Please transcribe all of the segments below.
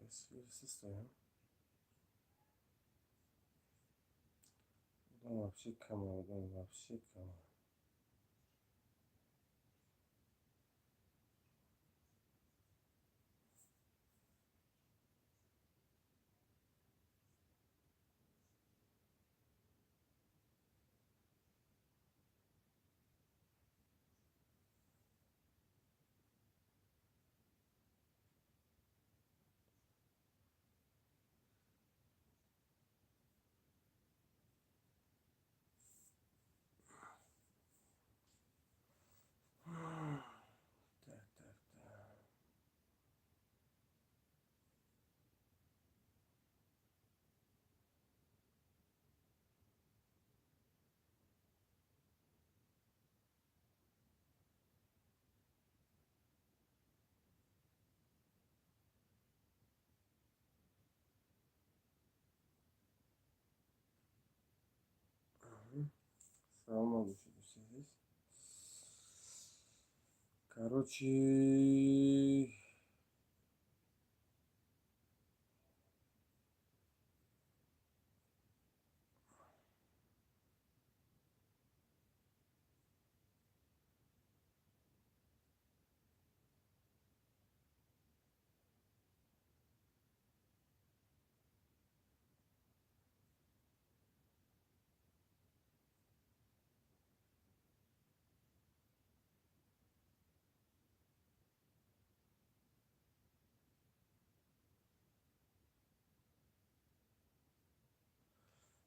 Система. Одам вообще кама, одам вообще кама. Так, так, так. Саломат бошед, дӯсти азиз. Короче,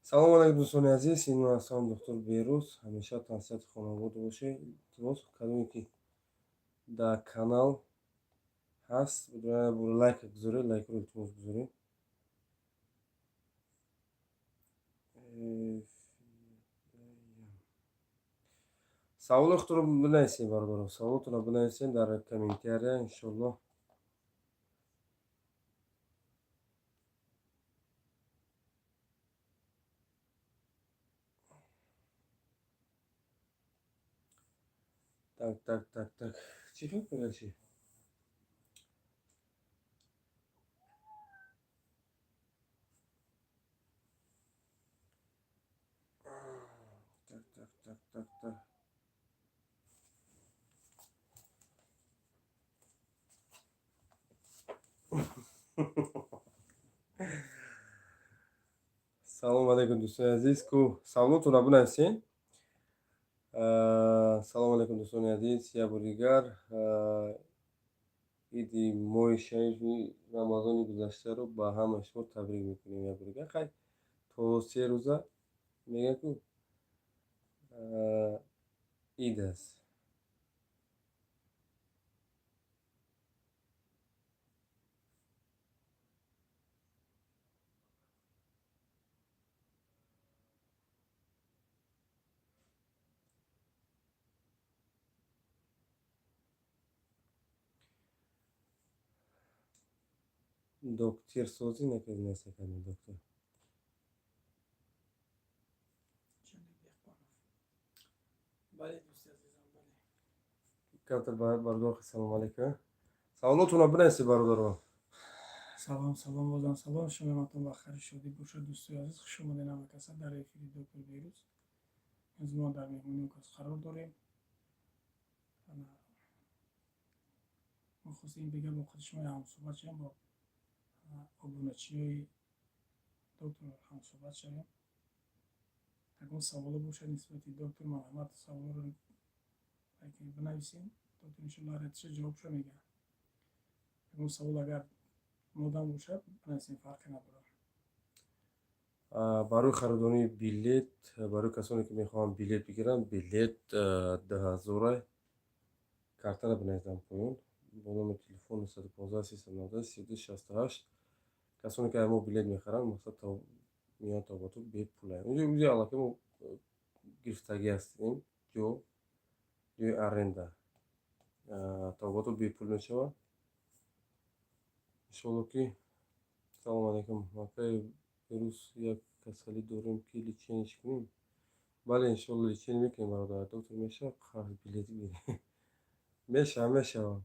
салому алайкум, дӯстони азиз. Ин ҳастам, доктор Берӯз. Ҳамеша тансиҳати хонавода бошед. Илтимос, кадоме ки дар канал ҳаст, лайк гузоред, лайкро, илтимос, гузоред. Саволи худро бинависед, бародарон, саволотонро бинависед дар комментария, иншоаллоҳ. Так, так, так, так, чӣ хел короче? Так, так, так, так, так. Салому алайкум, дӯстони азиз. Ку саволотонро бинависед. Салому алайкум, дӯстони азиз, як бори дигар иди моҳи шарифи Рамазони гузаштаро ба ҳамаи шумо табрик мекунем як бори дигар. Хай, то 3 рӯза мегӯям, ку ид аст. Докторсозӣ накардем, доктор. Бале, дӯсти азизам, бале. Камтар, бародар, салому алайкум. Саволотонро бинависед, бародаро. Салом, салом, бозам салом. Шумоатон ба хайри шодӣ бошад, дӯстои азиз. Хуш омадед ҳама каса дар эфири доктор Берӯз. Имрӯз мо дар меҳмонии кас қарор дорем. Мо хостем бега бо худи шумо ҳамсӯҳбат шавем, бо обуначиёи доктор ҳамсӯҳбат шавем. Ягон саволо бошад нисбати доктор, марҳамат, саволоро бинависем. Доктор иншоалло ҳар ҷавобшо мегӯяд. Ягон савол агар модам бошад, бинависем, фарқе надорад. Барои харидории билет, барои касоне ки мехоҳанд билет бигиранд, билет 2000-а. Картаро бинависам поён бо номери телефон 915 390 32 68. Касоне ки мо билет мехаранд, мақсад, миён табату бепула. Унҷо аллакай мо гирифтагӣ ҳастем, ҷо, ҷои аренда. Табобату бепул мешавад, иншоалло ки. Салому алайкум, акай Берӯз, як касалӣ дорем ки лечение кунем. Бале, иншоалло, лечение мекунем, бародар. Доктор, мешавад қарз билет гирем? Мешавад, мешавад.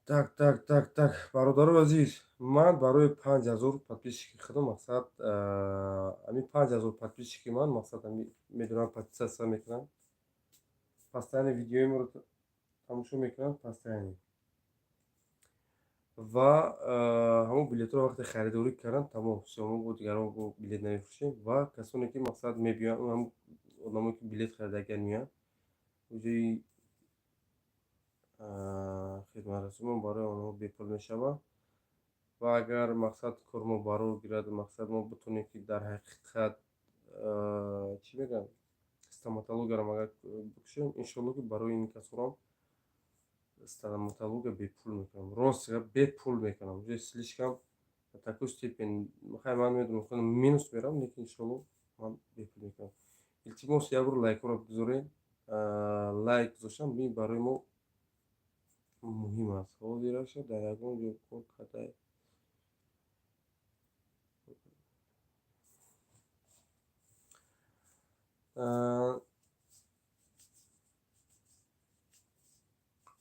Так, так, так, так, бародарои азиз, ман барои 5000 подписчики худам, мақсад, ҳамин 5000 подписчики ман, мақсад, медонам, подписаться мекунам, постоянно видеои моро тамошо мекунам, постоянно, ва ҳамон билетҳоро вақте харидорӣ кардам, тамом, всё, мо бо дигарон билет намефурӯшем. Ва касоне ки, мақсад, мебиёянд, одамое ки билет харидагиан, меоянд ҷои хизматрасонимо барои онҳо бепул мешавад. Ва агар, мақсад, кори мо барор гирад, мақсад, мо битонем, ки дар ҳақиқат, чӣ мегӯям, стоматологияро агар бикушем, иншоалло, ки барои ин касорам стоматология бепул мекунам. Рост, бепул мекунам. Уже слишком, до такой степени. Хай, ман медонам, минус мерам, лекин иншоалло ман бепул мекунам. Илтимос, як бор лайкҳоро бигузоред. Лайк гузоштан барои мо муҳим аст. Ҳозираша дар ягон ҷо кор карда.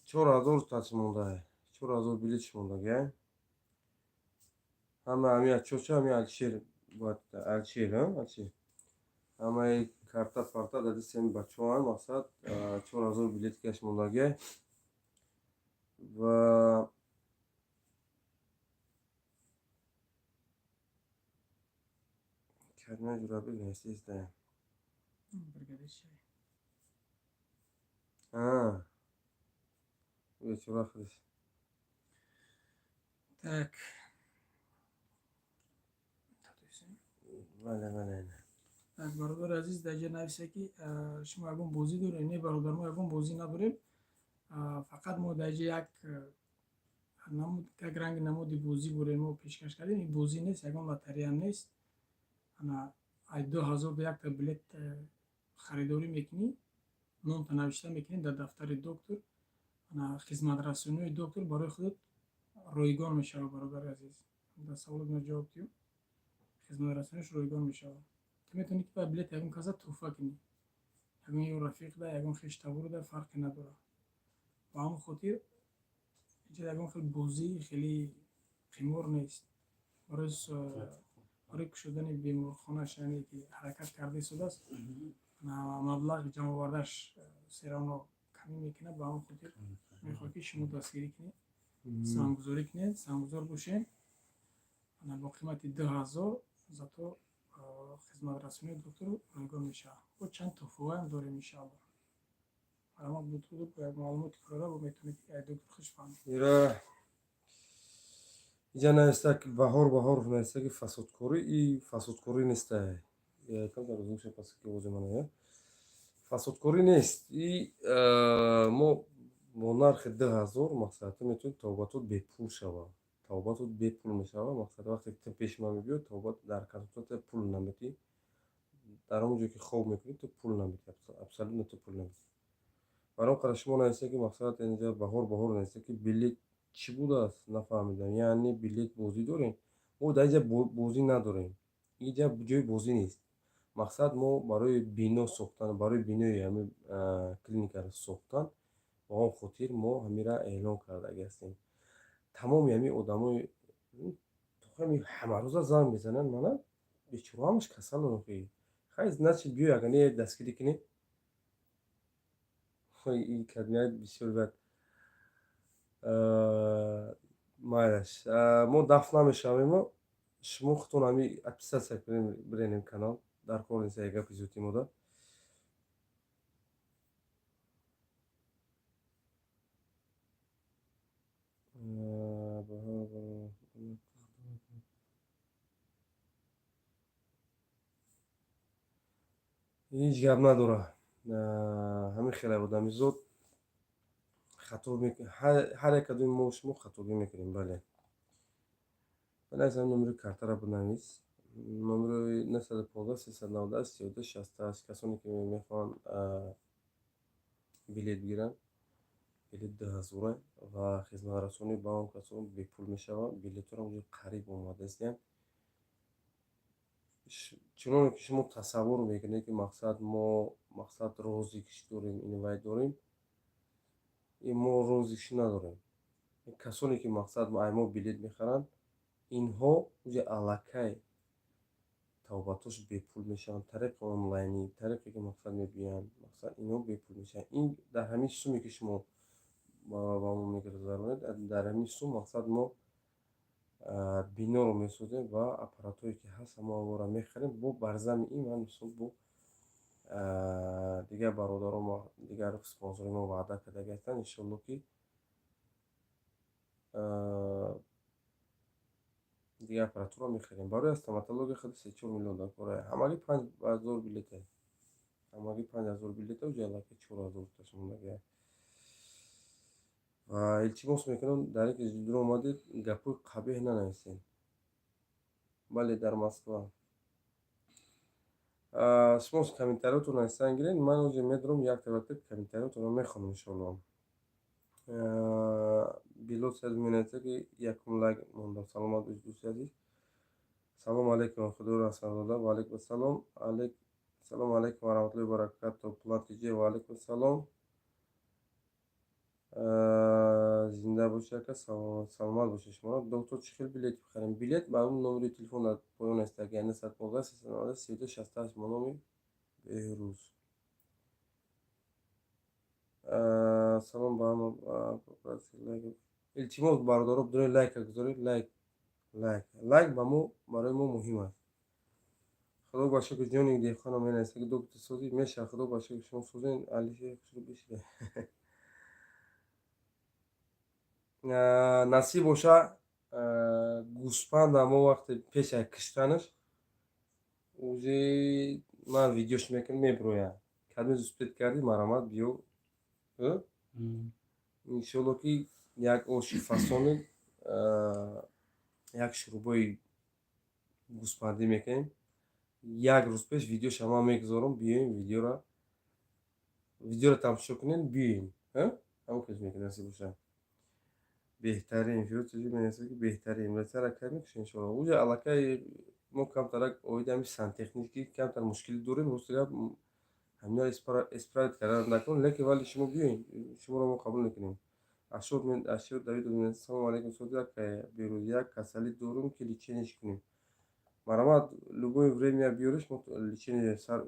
4000 тачи мондаа, 4000 билетш мондага. Ҳама ҳами чоча, ҳами Алишер бояд, Алишер, Алишер, ҳамаи карта фарта дар дасти ҳами бачаҳоанд. Мақсад, 4000 билет гашт мондага ва Карина Ҷурабек нависиста. Бригадир. А бечора худаш. Так. Бале, бале. Так, бародари азиз, дар ҷа нависа, ки шумо ягон бозӣ доред. Не, бародар, мо ягон бозӣ надорем. Фақат мо дар ҷа як ранги намуди бозӣ бурем, мо пешкаш кардем. Ин бозӣ нест, ягон лотареям нест. Ана, ай 2000 якта билет харидорӣ мекунӣ, номта навишта мекунӣ дар дафтари доктор, ана, хизматрасонии доктор барои худат ройгон мешавад. Бародари азиз, дар саволот ҷавоб диҳем. Хизматрасониш ройгон мешавад. Ту метавонӣ, ки ба билет ягон каса тӯҳфа кунӣ, ягон ё рафиқда, ягон хештабурда, фарқе надорад. Ба ҳамон хотир инҷа ягон хел бозӣ, хеле қимор нест. Барои кушодани беморхонаш, яъне ки ҳаракат карда истодааст, маблағи ҷамъовардааш серавно камӣ мекунад. Ба ҳамон хотир мехоҳад, ки шумо дастгирӣ кунед, саҳмгузорӣ кунед, саҳмгузор бошед бо қимати 2000. Зато хизматрасонии доктор ройгон мешавад. Бо чанд тӯҳфаҳоям дорем, иншаалло. Маълумот буд, маълумоти пурра бо метавонед ай доктор хуш фаҳмед. Ира иҷа нависта, ки Баҳор Баҳоров нависта, ки фасодкорӣ. И фасодкорӣ неста. Камтар озмуша пас, ки ози мана фасодкорӣ нест. И мо бо нархи 2000, мақсад, ту метавонӣ табобатот бепул шава, табобатот бепул мешава. Мақсад, вақте ки ту пеши ман мебиёд, табобат дар консультатсия пул наметӣ, дар он ҷое ки хоб мекунӣ, ту пул наметӣ, абсолютно ту пул наметӣ. Барои он қадар шумо нависта, ки, мақсад, инҷа Баҳор нависта, ки билет чӣ будааст, нафаҳмидам. Яъне билет бозӣ дорем? Мо дар инҷа бозӣ надорем, инҷа ҷои бозӣ нест. Мақсад, мо барои бино сохтан, барои бинои ҳамин клиникаро сохтан, ба он хотир мо ҳамира эълон кардаги ҳастем. Тамоми ҳамин одамои ҳами ҳамарӯза занг мезананд мана, бечора, ҳамаш касалон. Хай, значит, биё, агар не, дастгирӣ кунем. Ин кабинет бисёр бад. Майлаш, мо дафт намешавем. Шумо худтон ҳами подписаться кунем, биренем канал, дар кор нест як гапи зиёдӣ мода. Ҳеҷ гап надора. Ҳамин хеле одамизод хато, ҳар як кадоми мо шумо хатогӣ мекунем. Бале, бале, номери картаро бинавис. Номери 915 390 32 68. Касоне ки мехоҳанд билет бигиранд, билет 2000 ва хизматрасонӣ ба он касон бепул мешавад. Билетҳоро онҷо қариб омадаистем. Чуноне ки шумо тасаввур мекунед, ки, мақсад, мо, мақсад, розыгрыш дорем, ин вай дорем, мо розыгрыш надорем. Касоне ки, мақсад, ай мо билет мехаранд, инҳо уже аллакай табобатош бепул мешаванд, тариқи онлайнӣ, тариқе ки, мақсад, мебиёянд, мақсад, инҳо бепул мешаванд. Ин дар ҳамин суме, ки шумо ба мо мегузаронед, дар ҳамин сум, мақсад, мо биноро месозем ва аппаратҳое ки ҳаст, ҳамаро мехарем. Бо барзами ин ман, мисол, бо дигар бародарон, дигар спонсорҳои мо ваъда кардаги ҳастанд, иншоалло, ки дигар аппаратура мехарем. Барои стоматология худи 3-4 миллион дар кора. Ҳамагӣ 5000 билете, ҳамагӣ 5000 билета, уҷа аллакай 4000 мондагия. Ва илтимос мекунам, дар ин ки зудро омадед, гапҳои қабеҳ нанависед. Бале, дар Москва. Шумо комментариётонро нависан гиред, ман оҷа медорам, якта якта комментариётонро мехонам, иншоалло. Билот сад менависад, ки якум лайк мондам. Саломат бошед, дӯсти азиз. Салому алайкум, Худоро Ҳасанзода. Ва алайкум ассалом. Салому алайкум ва раҳматуллоҳи баракату. Платиҷе, ва алайкум ассалом. Зинда бошед, ака, саломат бошед шумо. Доктор, чӣ хел билет бихарем? Билет ба он номери телефон дар поён аст, 915 390 32 68, бо номи Беҳрӯз. Салом ба ҳама. Илтимос, бародаро, бидоред, лайка гузоред, лайк, лайк, лайк ба мо, барои мо муҳим аст. Худо ба шукр, ҷони деҳқонам менависад, ки доктор, созӣ мешавад. Худо ба шукр, шумо созен, алишер хушрӯ бишида. Насиб боша, гӯспанда мо вақте пеша киштанаш уже ман видеош мекунам, мебирояд. Кадом успеть кардӣ, марҳамат, биё. Иншоалло, ки як оши фасони, як шӯрбои гӯспандӣ мекунем. Як рӯз пеш видеоша ман мегузорам, биёем, видеоро тамошо кунем, биёем, ҳамон кас мекунем, насиб боша. Беҳтарин Фирӯз менависад, ки беҳтарин сара кай мекушем, иншоалло. Уҷа аллакай мо камтарак оиди ҳамин сантехникӣ камтар мушкилӣ дорем, рости гап, ҳаминро исправить кардан накун, лекин вале шумо биёед, шуморо мо қабул мекунем. Ашёр Давидов менависад: «Салому алайкум, соди акай Беҳрӯз, як касалӣ дорум, ки лечение ш кунем». Марҳамат, любое время биёреш, мо лечение сар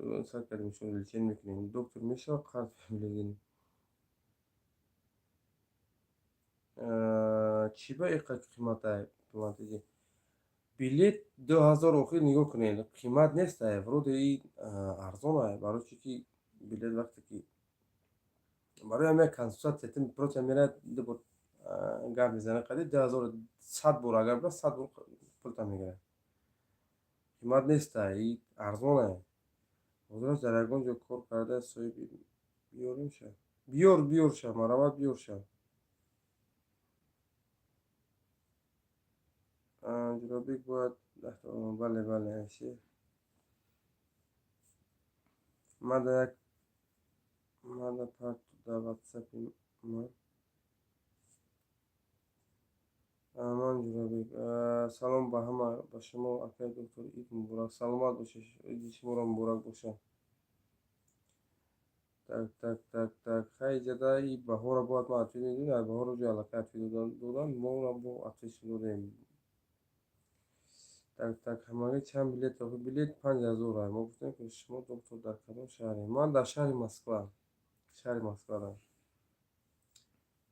кардем, лечение мекунем. Доктор, мешавад қарз билет? Чӣ ба иқадр қиматай платиди билет 2000? Охир нигоҳ кунед, қимат нестай, вроде и арзонай. Барои чӣ ки билет вақте ки барои ҳам як консультатсия просто меравад, ду бор гап мезанад, қади 2000, 100 бор агар бира, 100 бор пулта мегирад. Қимат нестай, и арзонай. Ҳозираш дар ягон ҷо кор карда соҳиби биёрем ша. Биёр, биёр ша, марҳамат, биёр ша. Ҷӯробек бояд. Бале, бале. Мада як мада парту дар ватсапи ман. Ман Ҷӯробек. Салом ба ҳама, ба шумо, акай доктор, ид муборак. Саломат бошед, иди шуморо муборак бошад. Так, так, так, так, хай, ҷада и баҳора бояд ман ответ медодем, баҳоро ҷо аллакай ответ додам, моро бо ответ додем. Так, так, ҳамагӣ чанд билет? Билет 5000. Мо гуфтем, ки шумо, доктор, дар кадом шаҳре? Ман дар шаҳри Москва, шаҳри Москвада.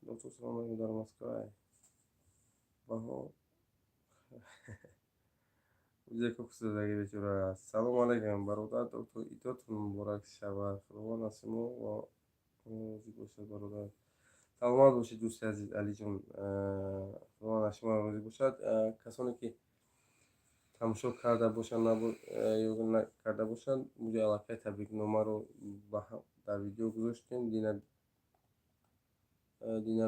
Доктор, салом алейкум, дар Москва баҳо уҷа бечора. Салому алайкум, бародар доктор, идотон муборак шавад, Худованд аз шумо розӣ бошад, бародар. Саломат бошед, дӯсти азиз Алиҷон, Худованд аз шумо розӣ бошад. Касоне ки тамошо карда бошанд ё накарда бошанд, муҷа аллакай табрикномаро дар видео гузоштем. Дина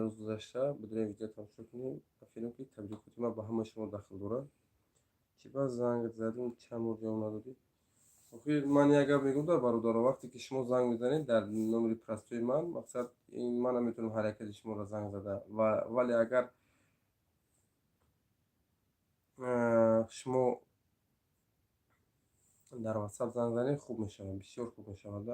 рӯз гузашта бидурем, видео тамошо кунем. Филм ки табрикоти ман ба ҳамаи шумо дахл дорад. Чӣ ба занг задем, чанд бор ҷавоб надодӣ? Охир ман як гап мегӯям, дар бародаро, вақте ки шумо занг мезанед дар номери простой ман, мақсад, ман наметавонам ҳар якаи шуморо занг зада, вале агар шумо дар ватсап занг занед, хуб мешавад, бисёр хуб мешавад.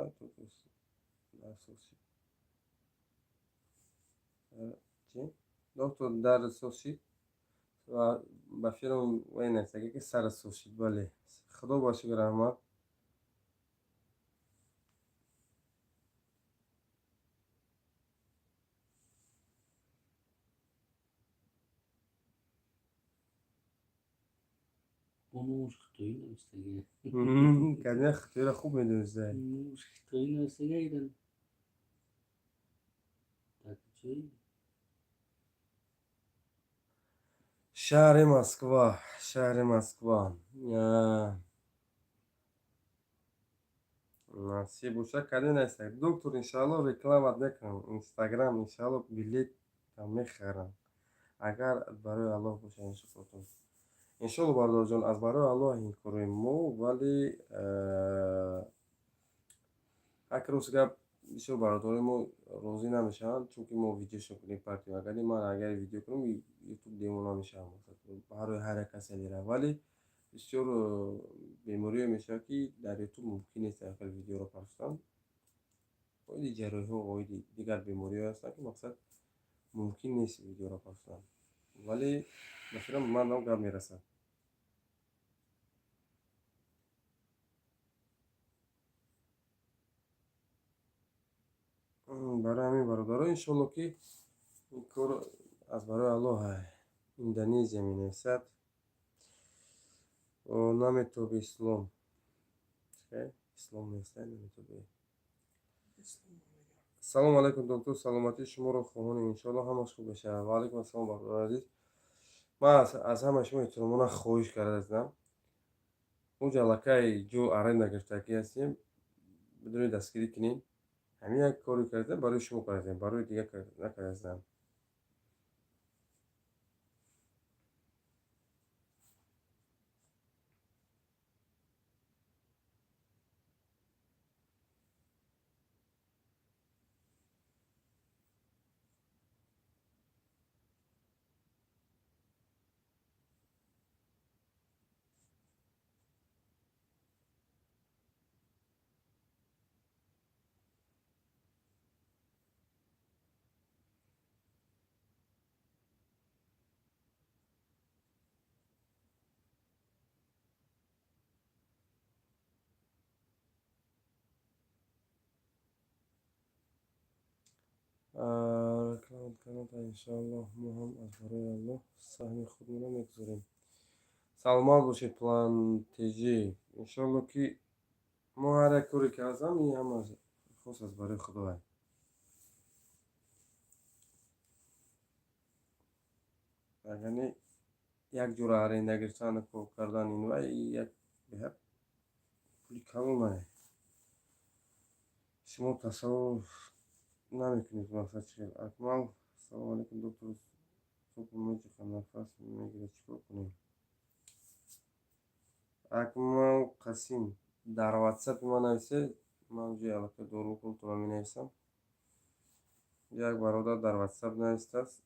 Чи Доктор, дард соз шид ва ба филм вай нависаге, ки сар соз шид. Бале, худо ба шукр, раҳмат. Номаш хитоӣ навистага. Кадина хитоиро хуб медонистай. Номаш хитоӣ навистага идан. Дар куҷои? Шаҳри Москва, шаҳри Москва. Насиб боша, кадин нависта. Доктор, иншаалло, рекламат мекунам. Инстаграм, иншаалло, билетам мехарам. Агар барои Аллоҳ боша, иншоалло. Иншоалло, бародарҷон, аз барои Аллоҳ ин кори мо, вале ҳар рост гап, бисёр бародарои мо розӣ намешаванд, чунки мо видеошон кунем партиё. Агар ман агар видео кунам, ютуб девона мешавам, барои ҳар як касе лера. Вале бисёр бемориҳое мешавад, ки дар ютуб мумкин нест хел видеоро партофтан. Оиди ҷарроҳиҳо, оиди дигар бемориҳое ҳастанд, ки мақсад мумкин нест видеоро партофтан. Вале ба фикрам, манам гап мерасад. Барои ҳамин, бародаро, иншоалло, ки ин кор аз барои Аллоҳ. Индонезия менависад. Наметоби ислом. Ислом неста, наметоби. Салому алайкум, доктор, саломатии шуморо хоҳонем, иншоалло, ҳамаш хуб мешавад. Ва алайкум ассалом, бародари азиз. Ман аз ҳамаи шумо эҳтиромона хоҳиш кардаастам. Мо аллакай ҷо аренда гирифтагӣ ҳастем, бидуни дастгирӣ кунем. Ҳамин як коре кардем, барои шумо кардем, барои дигар накардаастам. Реклама канада, иншоаллоҳ, мо ҳам аз барои Аллоҳ саҳми худмонро мегузорем. Саломат бошед, план тж. Иншоалло, ки мо ҳар як коре ки ҳастам, ин ҳама хос аз барои Худоа. Агар як ҷура аренда гирифтан, кор кардан, ин вай як беҳад пули калонае. Шумо тасаввур намекунед, мақсад чӣ хел. Акмал, салому алайкум, доктор, сопо меҷиха, нафас мегирад, чӣ кор кунем? Акмал Қасим, дар ватсапи ман нависед, ман ҷои аллакай дору пултонро менависам. Як бародар дар ватсап навистааст.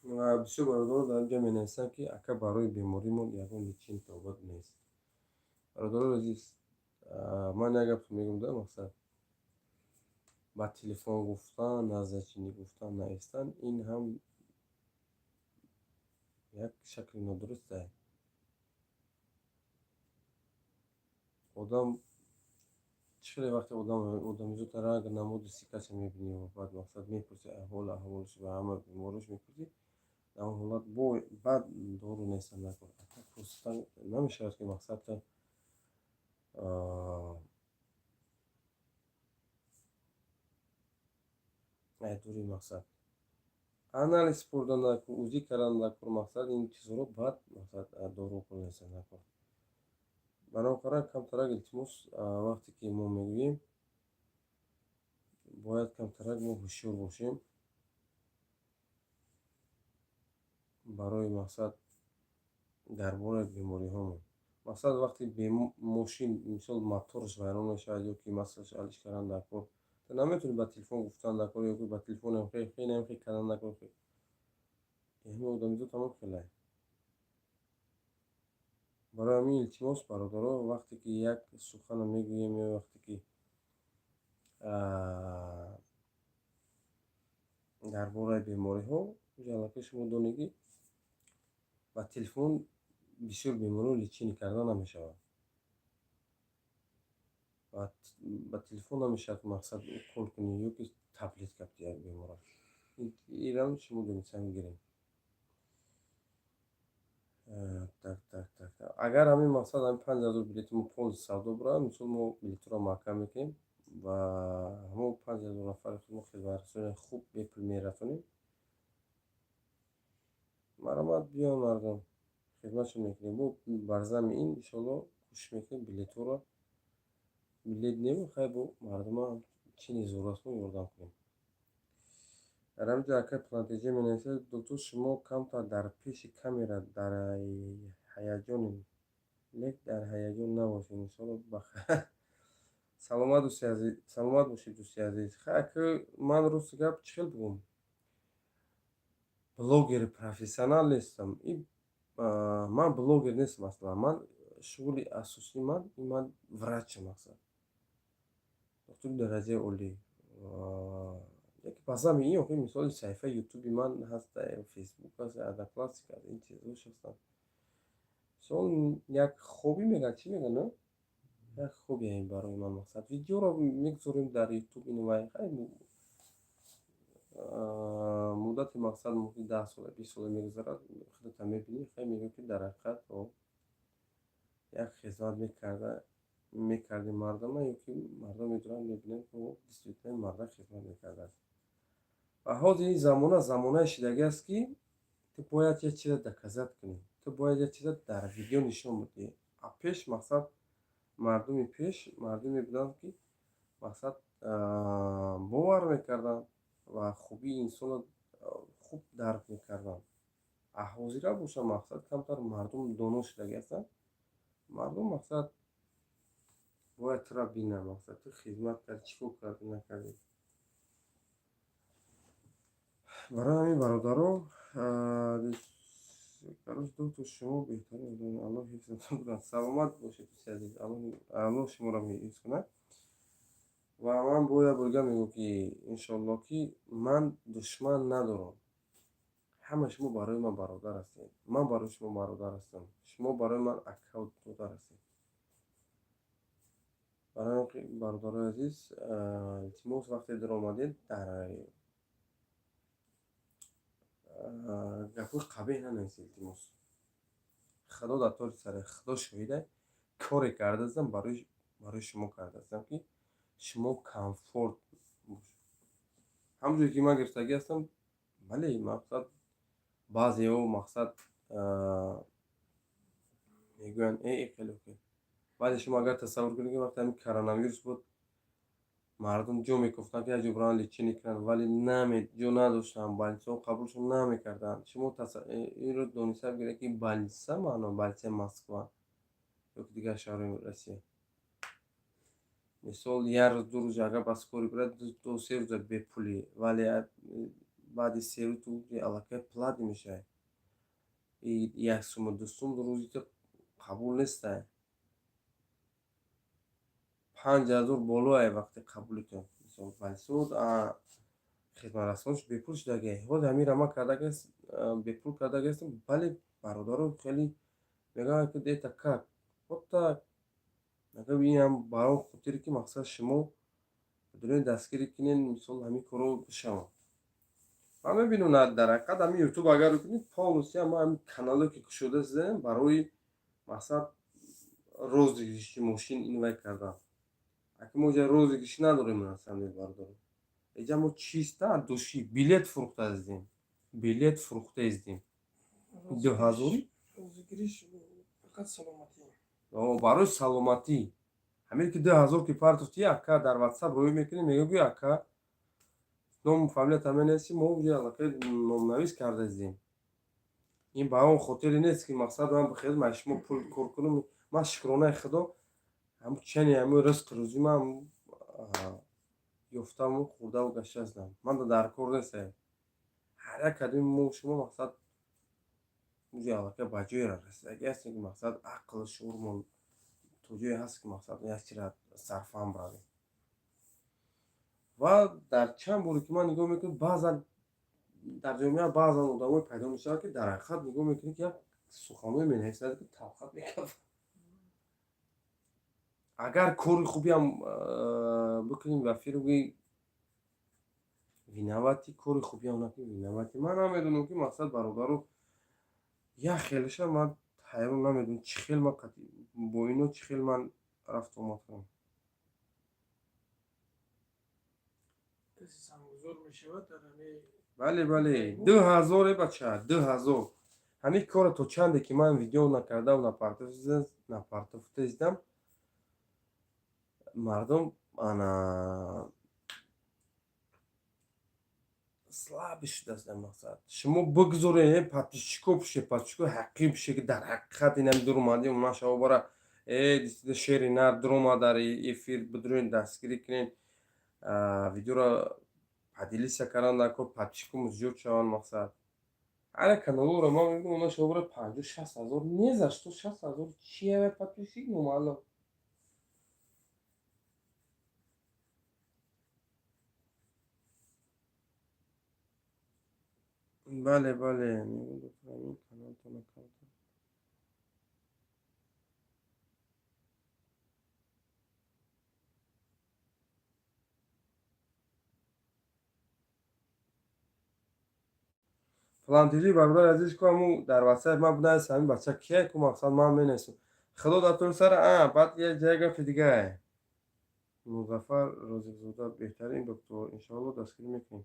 Ва бисёр бародарон дар инҷо менависанд, ки ака, барои беморимон ягон лечение табобат нест. Бародарони азиз, ман як гап мегӯям да, мақсад ба телефон гуфтан, назначение гуфтан, навистан, ин ҳам як шакли нодурустае. Одам чӣ хеле вақте одам одамизода ранг намуди сикаша мебинӣ, баъд мақсад мепурсӣ аҳвол аҳволш ва ҳама бемориш мепурсӣ, дар он ҳолат бо баъд дору нестан накун. Пурсидан намешавад, ки мақсад дури мақсад анализ спурдан накун, УЗИ кардан накун, мақсад ин чизҳоро баъд мақсад дору нестан накун. Барои камтарак, илтимос, вақте ки мо мегӯем, бояд камтарак мо ҳушёр бошем. Барои мақсад дар бораи бемориҳомон. Мақсад, вақте мошин, мисол, мотораш вайрон мешавад ё ки маслаш алиш кардан дар кор, ту наметавонӣ ба телефон гуфтан дар кор ё ки ба телефонам хеле кардан дар кор. Ҳамин одамизод ҳамон хелай. Барои ҳамин, илтимос, бародаро, вақте ки як суханро мегӯем ё вақте ки дар бораи бемориҳо, аллакай шумо донед, ки ба телефон бисёр бемориҳо лечение карда намешавад. Ба телефон намешавад, мақсад, укол кунӣ ё ки таблетка бидиҳӣ як бемора. Инам шумо дониста мегирем. Так, так, так. Агар ҳамин мақсад, ҳамин 5000 билети мо полностью савдо бурад, мисол, мо билетҳоро маҳкам мекунем ва ҳамон 5000 нафари худ мо хизматрасонии хуб бепул мерасонем. Марҳамат, биён мардум, хизматшон мекунем. Бо бар зами ин, иншоалло, кӯшиш мекунем билетҳоро, билет нему, хай, бо мардума чӣ зур аст, мо ёрдам кунем. Дар ҳамин ҷо акай Плантеҷа менависад: «Доктор, шумо камтар дар пеши камера дар ҳаяҷонед, лек дар ҳаяҷон набошед, иншоалло». Саломат, дӯсти азиз, саломат бошед, дӯсти азиз. Хай, ака, ман, рости гап, чӣ хел бигӯм, блогери профессионал нестам. Ман блогер нестам аслан. Ман шуғли асосии ман, ман врачам, мақсад, доктори дараҷаи олӣ. Яке ба зами ин, охи, мисоли, саҳифаи ютуби ман ҳаст, Фейсбук ҳаст, Одноклассник ҳаст, ин чизҳош ҳастанд. Мисол, як хобби мегӯяд, чӣ мегӯяд, на? Як хобби барои ман, мақсад, видеоро мегузорем дар Ютуб, ину вай. Хай, муддати, мақсад, мумкин 10 сола, 20 сола мегузарад, худата мебинӣ, хай, мегӯӣ, ки дар ҳақиқат як хизмат мекардем мардума, ё ки мардум медонанд, мебинанд, ки действительно мардак хизмат мекардааст. Ва ҳозир ин замона замонае шидагӣ аст, ки ту бояд як чиза доказать кунӣ, ту бояд як чиза дар видео нишон бидиҳӣ. А пеш, мақсад, мардуми пеш мардуме буданд, ки, мақсад, бовар мекарданд ва хубии инсонро хуб дарк мекарданд. А ҳозира боша, мақсад, камтар мардум доно шудагӣ ҳастанд. Мардум, мақсад, бояд тура бинанд, мақсад, ту хизмат кардӣ, чӣ кор кардӣ, накардӣ. Барои ҳамин, бародаро, короче, доктор, шумо беҳтарин одами, Аллоҳ ҳифзатон кунад. Саломат бошед, дӯсти азиз, Аллоҳ шуморо ҳифз кунад. Ва ман бо як борга мегӯям, ки иншоалло, ки ман душман надорам. Ҳама шумо барои ман бародар ҳастед, ман барои шумо бародар ҳастам, шумо барои ман акаву додар ҳастед. Барои он ки, бародарои азиз, илтимос, вақте даромадед, дар гапҳои қабеҳ нанависед, илтимос. Худо дар тори саре Худо шоҳида, коре кардаастам, барои шумо кардаастам, ки шумо комфорт бошед. Ҳамонҷое ки ман гирифтагӣ ҳастам, бале, мақсад, баъзеҳо, мақсад, мегӯянд: «Э, хеле хел». Баъзе шумо агар тасаввур кунед, ки вақте ҳамин коронавирус буд, мардум ҷо мекофтанд, ки як ҷо бираванд, лечение кунанд, вале ҷо надоштанд, больницаҳо қабулшон намекарданд. Шумо инро дониста бигиред, ки больница, маъно больницаи Москва ё ки дигар шаҳрҳои Россия, мисол, як рӯз, 2 рӯз агар ба скорый бирад, 2-3 рӯза бепулӣ, вале баъди 3 рӯз ту аллакай платный мешавӣ. Як суму, 2 сум рӯзи ту қабул нестай. 5000 болоае вақти қабули ту. Мисол, больницаҳо хизматрасониш бепул шудагӣ. Ҳозир ҳаминро ман бепул кардагиастам, бале, бародаро хеле мегӯянд, ки это как? Вот так. Мегӯям, инам бар он хотире, ки, мақсад, шумо дунёи дастгирӣ кунед, мисол, ҳамин корҳо бишаванд. Ман мебинам, дар ҳақиқат, ҳамин Ютуб агар кунед, полностью ма ҳамин каналое, ки кушода шудаем, барои, мақсад, розыгрыши мошин ин вай кардан. Аки мо иҷа розыгрыш надорем, на самом деле, бародаро. Иҷа мо чисто от души билет фурӯхта издем. Билет фурӯхта издем. 2000. Розыгрыш фақат саломатӣ. Барои саломатӣ. Ҳамин ки 2000 ки партофтӣ, ака, дар Ватсап рӯй мекунӣ, мегӯ, ки ака, ному фамилията менависӣ, мо уҷа аллакай номнавис карда издем. Ин ба он хотире нест, ки мақсад ман бихез ман шумо пул кор кунам. Ман, шукронаи Худо, ҳам чани ҳамин ризқи рӯзӣ ман ёфтаму хӯрдаву гашта ҳастам. Ман дар кор нестам. Ҳар як кадоми мо шумо мақсад уҷа аллакай ба ҷое расидагӣ ҳастем, ки мақсад ақлу шуурмон то ҷое ҳаст, ки мақсад як чира сарфаҳм равем. Ва дар чанд боре ки ман нигоҳ мекунам, баъзан дар ҷомеа баъзан одамое пайдо мешаванд, ки дар ҳақиқат нигоҳ мекунӣ, ки як суханҳое менависад, ки талхат мекафад. Агар кори хубиам бикунем ва фиргӯи виноватый, кори хубиам накунӣ, виноватый. Ман намедонам, ки мақсад бародару як хелеша ман ҳайрон, намедонам, чӣ хел ман бо ино, чӣ хел ман рафту омад кунам. Касе сангузор мешавад дар ҳамин. Бале, 2000, е бача, 2000. Ҳамин корро то чанде ки ман видео накардам, напартофтаистам, мардум ана слабый шудааст. Дар мақсад шумо бигзоред подписчико пише, подписчико ҳақиқӣ пише, ки дар ҳақиқат инам дуромади нашава бара э шери нар дурома дар эфир бидурен, дастгирӣ кунед, видеоро поделиться кардан дар кор, подписчикомо зиёд шаванд. Мақсад ҳар як каналҳоро ман мебинам, нашава бара 50-60 ҳазор. Не за что 60 000 чия подписчик, номаълум. Бале, мегӯям, доктор, ҳамин каналтона камтар. Плантиҷи, бародари азиз, ку ҳаму дар ватсап ман будаст, ҳамин бача кия ку? Мақсад ман менависам, Худо дар тӯли сара. Баъд як ҷай гапи дигае. Музаффар Розиқзода, беҳтарин доктор, иншоалло дастгирӣ мекунем.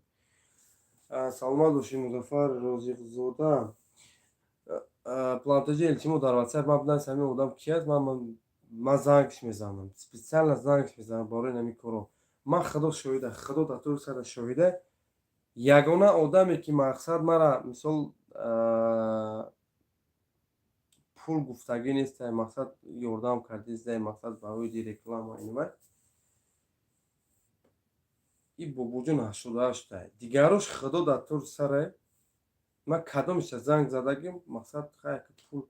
Саломат бошед, Музаффар Розиқзода. Плантиҷи, илтимо, дар ватсап ман будаст, ҳамин одам ки аст? Ман зангш мезанам, специально зангш мезанам барои ҳамин коро. Ман, Худо шоҳида, Худо дар тӯли сара шоҳида, ягона одаме, ки мақсад мара мисол пул гуфтагӣ нестай, мақсад ёрдам кардистай, мақсад барои реклама инвай и бобоҷон 88-тай. Дигарош, Худо дар тури саре, ман кадомиша занг задагим, мақсад хай пул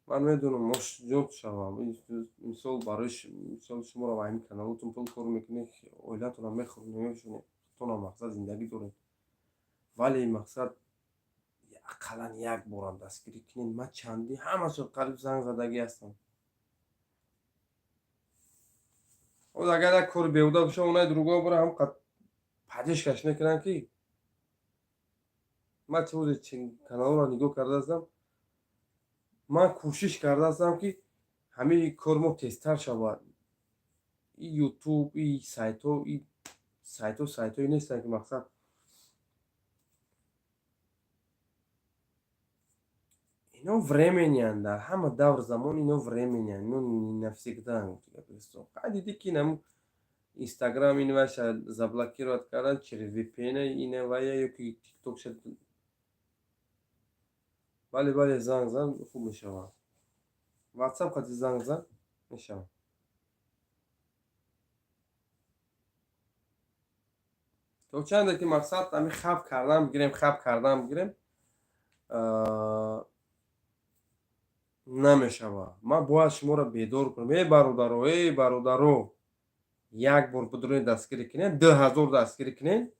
ман медонам, ҷон шавам. Мисол, барои мисол шуморо ҳамин каналотон пул кор мекунед, оилатонам мехӯред, мешунед, худтонам мақсад зиндагӣ доред, вале мақсад ақаллан як борам дастгирӣ кунед. Ман чандӣ ҳамашон қариб занг задагӣ ҳастам. Ҳоз агар як кори беҳуда боша, онаи другого бора ҳам поддержкаш мекунанд, ки ман чӣ каналҳоро нигоҳ кардаастам. Ман кӯшиш кардаастам, ки ҳамин кори мо тезтар шавад. И Ютуб, и сайтҳо, и сайтҳо сайтҳое нестанд, ки мақсад ино временныянд. Дар ҳама давр замон ино временныянд, ино навсегда. Дидӣ, ки инам Инстаграм инваша заблокировать кардан через VPN инавая ё ки Тиктокша. Бале, занг зан, хуб мешавад. Ватсап қати занг зан, мешавад. То чанде ки мақсад ҳамин хаб кардан бигирем, хаб кардан бигирем, намешавад. Ман бояд шуморо бедор кунам. Эй бародаро, эй бародаро, як бор бидуред, дастгирӣ кунед, 2000 дастгирӣ кунед,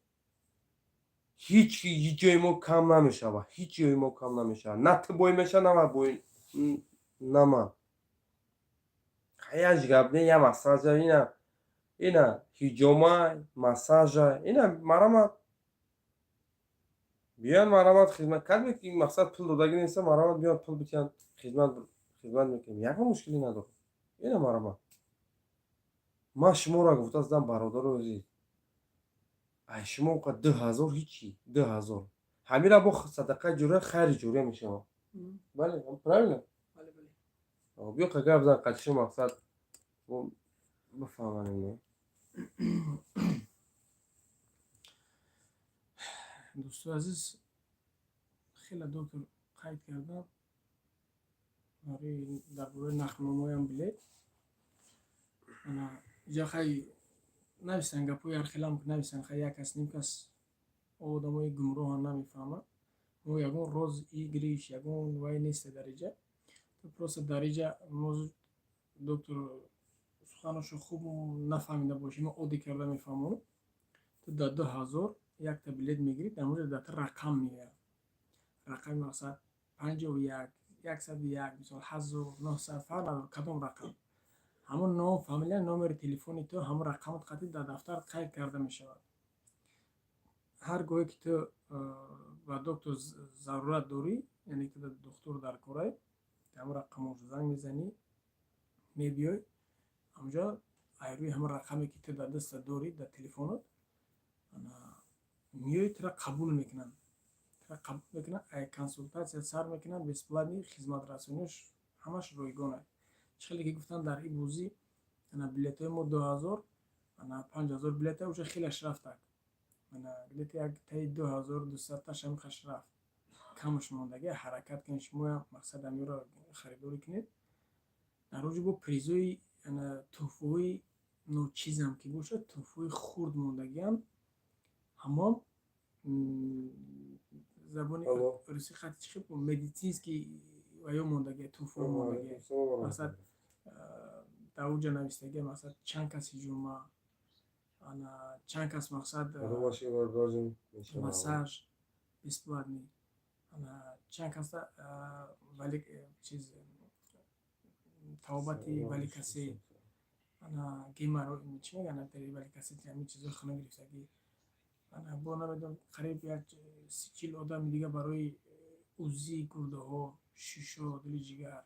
ҳеҷ ҳеҷ ҷои мо кам намешавад, ҳеҷ ҷои мо кам намешавад. На ту бой мешавад, на ман бой, на ман. Ҳаяш гап не, я массажа, ина ҳиҷома, массажа, ина марамат биён, марамат хизмат кардме, ки мақсад пул додагӣ неста, марамат биён, пул битиҳанд, хизмат мекунем, ягон мушкилӣ надорад. Ина марамат. Ман шуморо гуфтаастам, бародаро азиз, ай шумо 2000 ҳичи, 2000 ҳамира бо садақаи ҷория, хайри ҷория мешавад. Бале, правильно? Биё, қа гап зан қачишо, мақсад бифаҳманем, не? Дӯстои азиз, хеле доктор Қайд кардам барои дар бораи нархномаҳоям билет. Ана иҷа хай нависанд, гапҳои ҳархелам нависанд. Хай, як кас, ним кас одамои гумроҳам намефаҳмад. Мо ягон розыгрыш, ягон вай неста дар иҷа. Просто дар иҷа мо доктор суханашо хуб нафаҳмида бошем, мо оддӣ карда мефаҳмонем. Ту дар 2000 якта билет мегирӣ, дар онҷо дар рақам меояд, рақами мақсад 51, 101, мисол, 1900, фарқ надорад кадом рақам. Ҳамон ном, фамилия, номери телефони ту ҳамон рақамот қатъи дар дафтар қайд карда мешавад. Ҳар гоҳе ки ту ба доктор зарурат дорӣ, яъне ки духтур дар корай, ҳамон рақамошо занг мезанӣ, мебиёй ҳамҷо. Айрӯи ҳамон рақаме, ки ту дар дастат дорӣ, дар телефонот, меои, тура қабул мекунанд, тура қабул мекунанд, консултатсия сар мекунанд. Бесплатный хизматрасониаш ҳамаш ройгон аст. Чӣ хеле ки гуфтанд, дар ин бозӣ ана билетҳои мо 2000, ана 5000 билета уже хелаш рафтак. Ана где-то як таи 2200-таш ҳамихаш рафт, камаш мондагӣ. Ҳаракат кунед, шумоям мақсад ҳаминро харидорӣ кунед. Дар оҷо бо призои, ана тӯҳфаҳои ночизам ки бошад, тӯҳфаҳои хурд мондагиам. Ҳамон забони русӣ хати чӣ, медицинский ваё мондагия, тӯҳфаҳо мондагия. Мақсад, дар оҷа навистагия, мақсад, чанд кас ҳиҷома, ана чанд кас, мақсад, массаж бесплатный, ана чанд каса вали чиз, табобати варикоз, ана геморрой, чӣ мегӯянд, варикоз, ҳамин чизҳои хунук гирифтагӣ. Ана бо намедонам, қариб як 30-40 одами дига барои УЗИ гурдаҳо, шишо, дили ҷигар.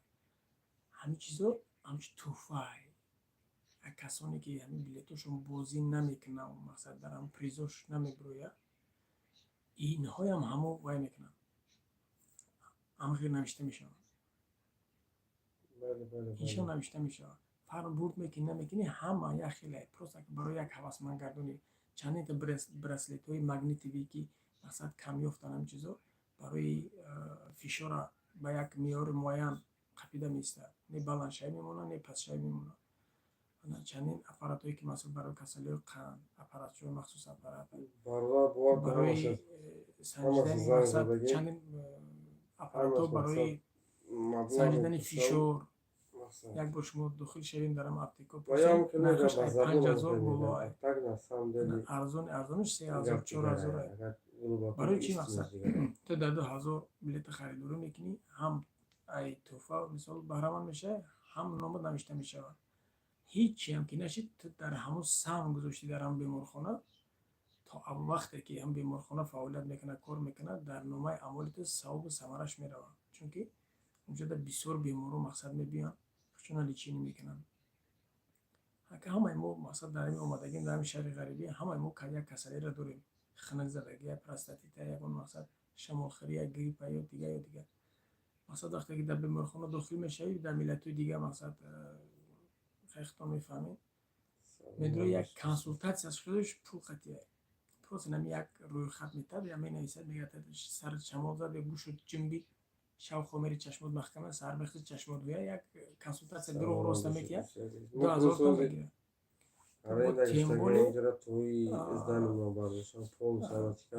Ҳамин чизҳо ҳамчун тӯҳфае. Касоне ки ҳамин билетошон бозӣ намекунанд, мақсад, дар ҳамн призош намебирояд, инҳоям ҳамо вай мекунанд, ҳама хел навишта мешаванд, иншо навишта мешавад. Фарқ бурд мекунӣ, намекунӣ, ҳама як хеле. Просто барои як ҳавасмандгардонӣ. Чандинта браслетҳои магнитивӣ, ки мақсад камёфтанд, ҳамин чизо барои фишора ба як меъёри муайян қапида меистад, не баландшавӣ мемонад, не пастшавӣ мемонад. Чандин аппаратҳое, ки масалан барои касалиҳои қанд, аппаратчаҳои махсус, аппарат барои санҷидани, мақсад, чандин аппаратҳо барои санҷидани фишор. Як бор шумо дохил шавем дар ҳам аптека, нархаш 5000 боло, арзони арзонаш 3000, 4000. Барои чӣ? Мақсад, ту дар 2000 билета харидорӣ мекунӣ, ҳам ай тӯҳфа, мисол, баҳраманд мешавӣ, ҳам номат навишта мешавад. Ҳичиам ки нашид, ту дар ҳамон саҳм гузоштӣ дар ҳамон беморхона. То вақте ки ҳам беморхона фаъолият мекунад, кор мекунад, дар номаи амволи ту савобу самараш меравад, чунки унҷода бисёр беморо, мақсад, мебиёянд, худшона лечение мекунанд. Ҳамаи мо, мақсад, дар ҳамин омадагим, дар ҳамин шаҳри ғарибӣ, ҳамаи мо як касалиро дорем: хунукзадагӣ, простатита, ягон, мақсад, шамолхӯрӣ, як гриппа ё дигар, ё дигар. Мақсад, вақте ки дар беморхона дохил мешавӣ, дар миллатҳои дигар, мақсад, хеле мефаҳмед, медрои, як консултатсия шудаш пул қатия. Просто нами як рӯйхат метаб я менависад, мегӯяд: сар шамол зад ё гӯшут ҷунбид, шав хомери, чашмот маҳкама, саҳар мехӯри, чашмот гӯя. Як консултатсия дурӯғ роста метиҳад, 2000 том мегирад. Тем более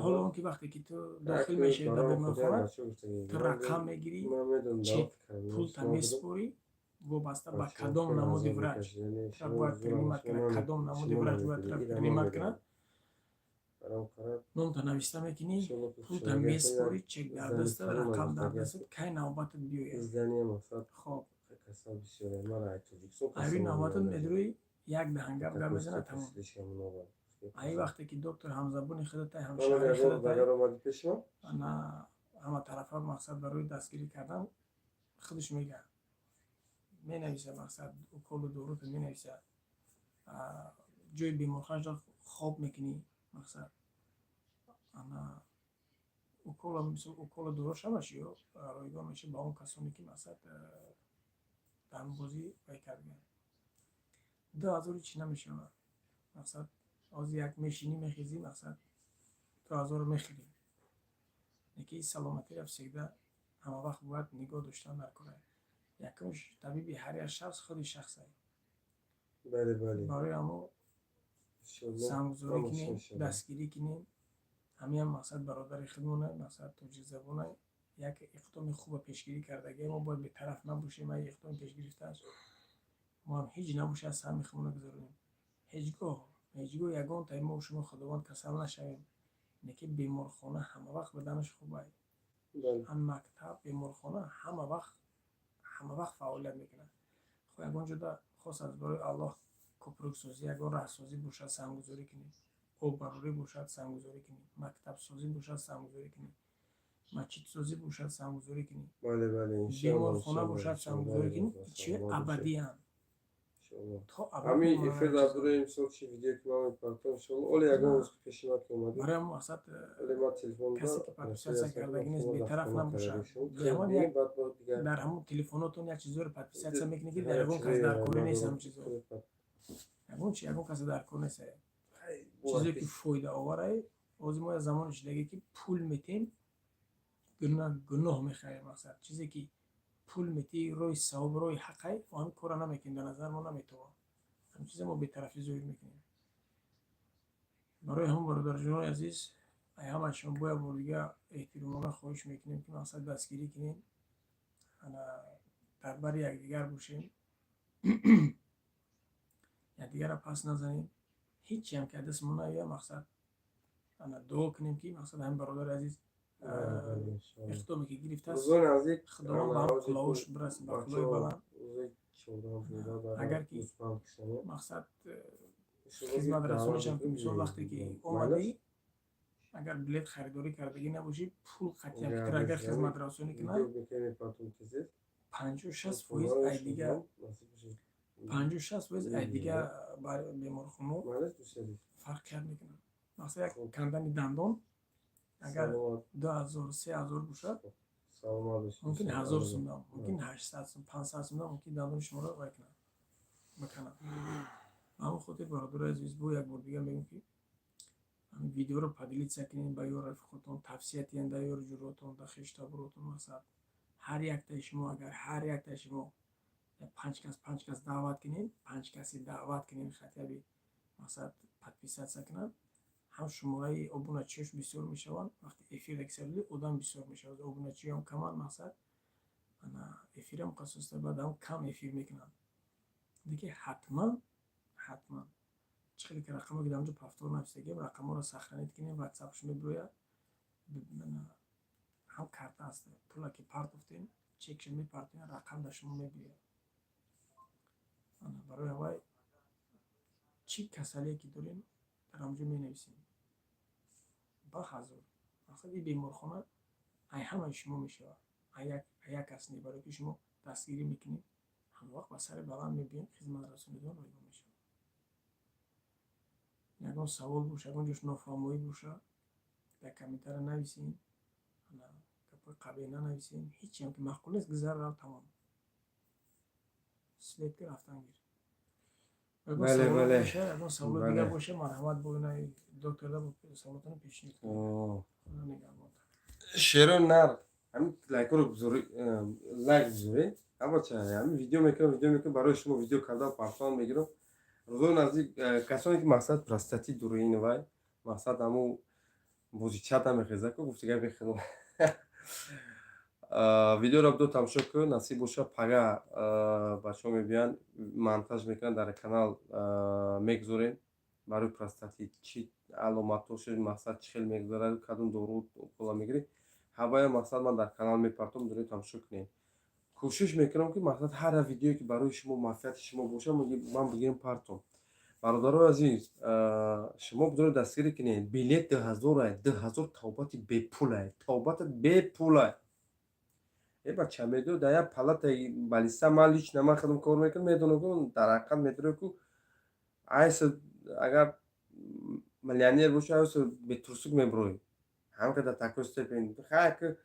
ҳоло он ки вақте ки ту дохил мешавӣ дар беморхона, ту рақам мегирӣ, чек, пулта месупорӣ. Вобаста ба кадом намуди врач тра бояд принимать кунад, кадом намуди врач бояд тра принимать кунад, номта нависта мекунӣ, пулта месупорӣ, чек дар дастат, рақам дар дастат, кай навбатат биёяд. Хоб, айри навбатат медурӯи, як даҳан гап гап мезанад, тамом. Аи вақте ки доктор ҳамзабони худатай, ҳамшаҳри худатай, ана ҳама тарафа, мақсад, барои дастгирӣ кардан худаш мегӯяд, менависа, мақсад, уколу доруто менависа, ҷои беморхонаро хоб мекунӣ. Мақсад, ана укола, мисол, укола, доруш ҳамаш ё ройгон мешавад ба он касоне, ки, мақсад, дар бозӣ вай кардагианд. 2000 чӣ намешавад. Мақсад, ҳозир як мешинӣ, мехезӣ, мақсад, 2000-ро мехӯрӣ, леки саломатиро всегда Ҳама вақт бояд нигоҳ доштан дар кора. Якумш, табиби ҳар як шахс худи шахсае. Бале, бале. Барои ҳамо Иншоаллоҳ. саҳмгузорӣ Ҳамааш кунем, мешавад. дастгирӣ кунем. Ҳамиам мақсад бародари худмона, мақсад тоҷикзабона як иқдоми хуба пешгирӣ кардагӣ. Мо бояд бетараф набошем. Ай иқдоми пешгирифтааст, мо ҳам ҳеҷ набошад, саҳми худмона гузаронем. Ҳеҷ гоҳ, ҳеҷ гоҳ ягон мо шумо, Худованд, касал нашавем, неки беморхона ҳама вақт буданаш хубай. Ҳам мактаб, беморхона ҳама вақт фаъолият мекунад. Хо ягон ҷода хос аз барои Аллоҳ кӯпруксозӣ, ягон раҳсозӣ бошад, саҳмгузорӣ кунем, оббарорӣ бошад, саҳмгузорӣ кунем, мактабсозӣ бошад, саҳмгузорӣ кунем, масҷидсозӣ бошад, саҳмгузорӣ кунем, Бале, бале, иншоаллоҳ. беморхона Иншоаллоҳ, бошад, иншоаллоҳ. саҳмгузорӣ кунем. Чи Саломат бошед. абадиянд. Иншоаллоҳ. То абад Ҳамин мемонанд эфир ин дар чизҳо. бораи мисол чи видео, ки ман мепартом, иншоаллоҳ, оле ягон рӯз ки пеши ман ки омадӣ, Барои ҳамон мақсад оле ман телефонда касе ки подписаться кардагӣ нест, бетараф набошад. Ягон як дар ҳамон телефонотон як чизҳоро подписаться мекунед, ки дар ягон кас дар корӣ нест. Ҳамон чизҳо, ягон чи, ягон касе дар кор нест. Чизе ки фоидаоварае. Ҳозир мо як замоне шудагӣ, ки пул метем, гуноҳ мехарем. Мақсад, чизе ки пул метӣ, роҳи савоб, роҳи ҳаққай, мо ҳамин корро намекунем, дар назар мо наметовад. Ҳамин чиза мо бетарафӣ зоҳир мекунем. Барои ҳамон, бародарҷонони азиз, ай ҳамаи шумо бо як бор дига эҳтиромона хоҳиш мекунем, ки мақсад дастгирӣ кунем, ана дар бари якдигар бошем, якдигарро пас назанем. Ҳечиам ки аз дасти мо наояд, мақсад ана дуо кунем, ки мақсад ҳамин бародари азиз иқдоме ки гирифтааст, Рӯзои наздик Худованд ба ҳам қуллаҳош бирасад, ба қуллаҳои баланд. Агар ки мақсад хизматрасонишам, мисол, вақте ки омадӣ, агар билет харидорӣ кардагӣ набошӣ, пул қатъиян фикр, агар хизматрасонӣ кунад, 50-60% ай дига, 50-60% ай дига беморхоно фарқият мекунад. Мақсад, як кандани дандон агар 2000, 3000 бошад, мумкин 1000 сумда, мумкин 800 сум, 500 сумда мумкин дандони шуморо вай кунад, биканад. Ба ҳамон хотир, бародари азиз, бо як бор дига мегӯм, ки ҳамин видеоро поделиться кунед ба ёр рафиқотон, тавсия диҳед да ёру ҷуротон, да хештаборотон. Мақсад, ҳар яктаи шумо, агар ҳар яктаи шумо панҷ кас, панҷ кас даъват кунед, панҷ касе даъват кунед, хотя бы мақсад подписаться кунад, ҳам шумораи обуначиёш бисёр мешаванд. Вақте эфир яксарли одам бисёр мешавад, обуначиём каманд, мақсад ана эфирам қасоста баъд ҳам кам эфир мекунанд. Леки ҳатман, ҳатман чӣ хеле ки рақамҳо ки дар онҷо повтор нависагем, рақамҳоро сохранить кунем, ватсапш мебирояд, ҳам карта аст, пула ки партофтем, чекша мепартоем, рақам дар шумо мебиёяд. Барои ҳавай чӣ касалие ки дорем, дар ҳамҷо менависем ба ҳазор. Мақсад, ин беморхона ай ҳамаи шумо мешавад, ай як кас не. Барое ки шумо дастгирӣ мекунед, ҳамавақт ба сари баланд мебиём, хизматрасонидон ройгон мешавад. Ягон савол боша, ягон ҷош нофаҳмоӣ боша, дар комментария нависем. Гапҳои қабеҳ нанависем. Ҳечиам ки маъқул нест, гузар, рав, тамом, след ки рафтан гир. Ягон саволо дигар боша, марҳамат, бо инаи докторда саволотонро пешниҳод кунед. Худо нигаҳбон. Шеро нар, ҳамин лайкҳоро лайк бизоред. Ҳамача ҳамин видео мекунам, видео мекунам, барои шумо видео карда партоам мегирам. Рӯзои наздик касоне ки мақсад простатит дуруини, вай мақсад ҳамун бозича намехеза ку, гуфти гапи худо, видеоро бидо тамошо кун. Насиб боша, пага бачаҳо мебиёянд, монтаж мекунанд, дар канал мегузорем. Барои простатит чӣ аломатҳо, мақсад чӣ хел мегузарад, кадом дору укола мегирӣ, ҳавая мақсад ман дар канал мепартом, доред тамошо кунед. Кӯшиш мекунам, ки мақсад ҳар видеое, ки барои шумо манфиати шумо боша, ман бигирем, партом. Бародарои азиз, шумо бидоред дастгирӣ кунед. Билет 2000-ай, 2000 табобати бепулай, табобати бепулай. Э бача, медо дар як палатаи больница, ман лично, ман худам кор мекунам, медонам, ку дар ҳақиқат медонам, ку айса агар миллионер боши, айса бетурсук мебироӣ. Ҳам ка дар такой степень хай ки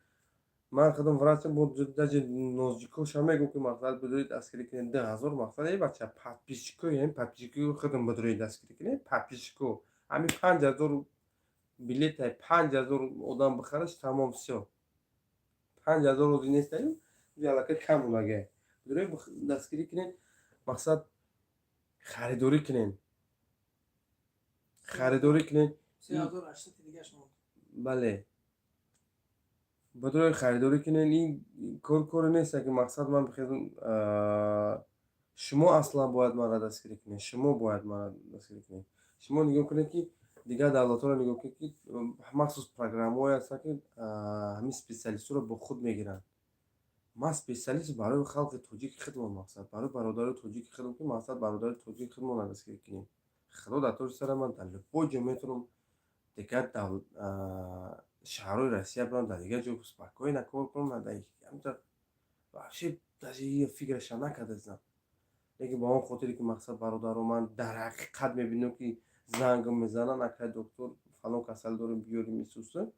ман худам врачам, бо даже нозҷикоша мегӯм, ки мақсад бидоред дастгирӣ кунед. 2000 мақсад, э бача, подписчико, яъне подписчико худам бидоред дастгирӣ кунед. Подписчико ҳамин 5000 билетай, 5000 одам бихараш, тамом, всё. 5000 рози нестаю, аллакай кам будаге. Дастгирӣ кунед, мақсад, харидорӣ кунед, харидорӣ кунед. Бале, бидрои харидорӣ кунед. Ин кор коре нест, ки мақсад, ман бихезм. Шумо аслан бояд маро дастгирӣ кунед, шумо бояд маро дастгирӣ кунед. Шумо нигоҳ кунед, ки дигар давлатҳоро нигоҳ кунед, ки махсус программаҳое ҳастанд, ки ҳамин специалистҳоро бо худ мегиранд. Ман специалист барои халқи тоҷики худмон, мақсад, барои бародари тоҷики худм, ки мақсад, бародари тоҷики худмонро дастгирӣ кунем. Худо дар тори сара, ман дар любой ҷо метавонам, дигар шаҳрҳои Россия бирам, дар дигар ҷо спокойно кор кунам. Вообще даже фикраша накардастам, лекин ба он хотире ки, мақсад, бародаро, ман дар ҳақиқат мебинам, ки зангм мезананд: «Акай доктор, фалон касал дорем, биёрем исуса».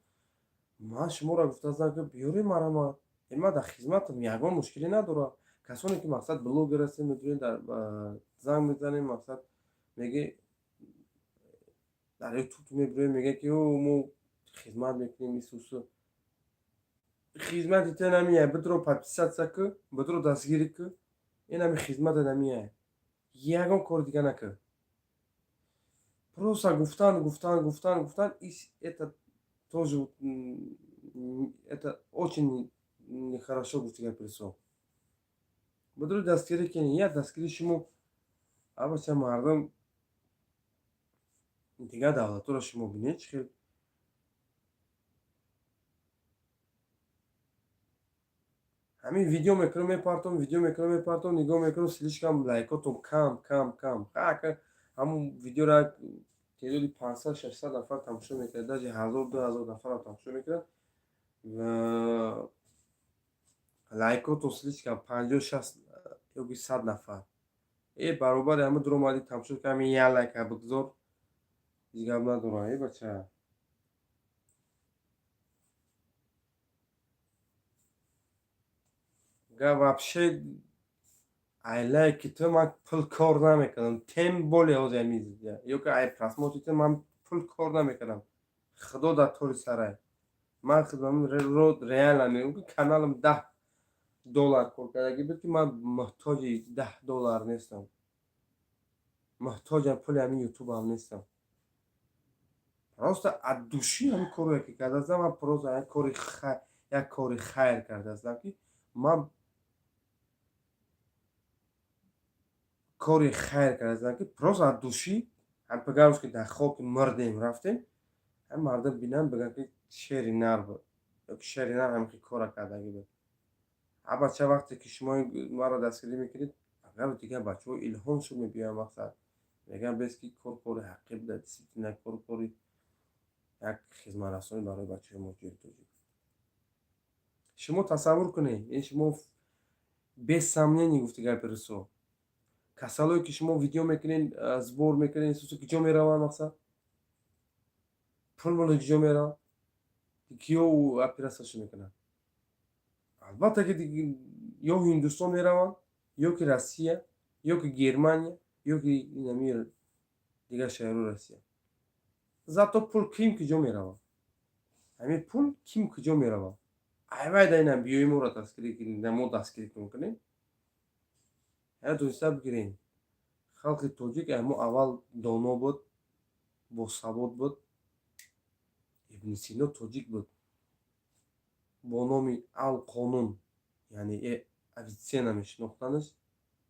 Ман шуморо гуфтаастам, ки биёрем марамат, ман дар хизматам, ягон мушкиле надорам. Касоне ки, мақсад, блогер ҳастем, медонед, дар занг мезанем, мақсад, меге, дар Ютуб мебироем, мегӯяд, ки о, мо хизмат мекунем, исусу. Хизмати те намияй. Бидро подписаться ку, бидро дастгирӣ ку, ин ҳами хизмата намияй, ягон кори дига накар. Просто гуфтан, гуфтан, гуфтан, гуфтан, это тоже, это очень нехорошо. Гуфти гапи, бидро дастгирӣ кунед, як дастгири шумо. Абача, мардум, дигар давлатҳоро шумо бинед, чӣ хел ҳамин видео мекунам, мепартом, видео мекунам, мепартом, нигоҳ мекунам, слишком лайкотон кам, кам, кам. Ҳамун видеоро теъдоди 500, 600 нафар тамошо мекунад, даже 1000, 2000 нафарам тамошо мекунад. Лайкотон слишком 50, 60 ёки 100 нафар. Э, баробари ҳама дуромадӣ, тамошо кардам, як лайка бигзор, ҳеҷ гап надорам. Э, бача, вообще ай лайки ту ман пул кор намекардам, тем более ҳозир ё ки ай просмотри ту ман пул кор намекардам. Худо дар тори сарай, ман реально мегӯям, ки каналам 10 доллар кор кардагӣ буд, ки ман муҳтоҷи 10 доллар нестам, муҳтоҷам пули ҳамин Ютубам нестам. Просто от души ҳамин коре ки кардастам, ман просто як кори хайр кардастам, ки ман кори хайр кардастам, ки просто от души ҳам пагарӯз ки дар хоки мурдем, рафтем, ҳам мардум бинанд, бигӯянд, ки шери нар буд ёки шери нар ҳамин кора кардагӣ буд. Ҳа, бача, вақте ки шумо маро дастгирӣ мекунед, агар дигар бачаҳо илҳом шуд, мебиёянд, мақсад, мегӯянд, бес ки кор кори ҳақиқӣ буда, действительно кор кори як хизматрасонӣ барои бачаҳои муҳоҷири тоҷик. Шумо тасаввур кунед, ин шумо без сомнение, гуфти гапи русо, касалое ки шумо видео мекунед, сбор мекунед, куҷо мераванд? Мақсад, пул моли куҷо мераванд? Киё оператсияшо мекунанд? Албатта ки ё Ҳиндустон мераванд, ё ки Россия, ё ки Германия, ё ки инами дигар шаҳрҳои Россия. Зато пул ким куҷо меравад? Ҳамин пул ким куҷо меравад? Айвайда инам биёи моро дастгирӣ кунед, мо дастгирӣ кунем. Ҳая, дониста бигирем, халқи тоҷик мо аввал доно буд, босавод буд. Ибни Сино тоҷик буд, бо номи Ал Қонун, яъне Авитсена мешинохтанаш,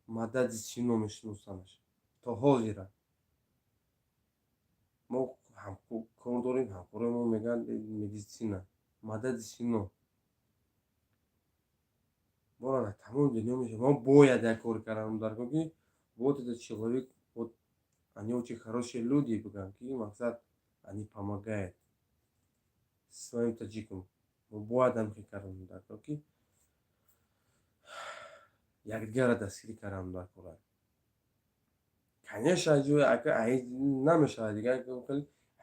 Мадади Сино мешиносанаш то ҳозира. Мо кор дорем, ҳамкорои мо мегӯянд, медицина Мадади Сино моро дар тамоми дунё мешиносанд. Мо бояд як кор кардан дар ки вот этот человек, вот они очень хорошие люди, бигӯянд, ки мақсад, они помогают своим таджикам. Мо бояд ҳамхел кардан дар кор, ки якдигарро дастгирӣ кардан дар кора. Конечно, намешавад дигар,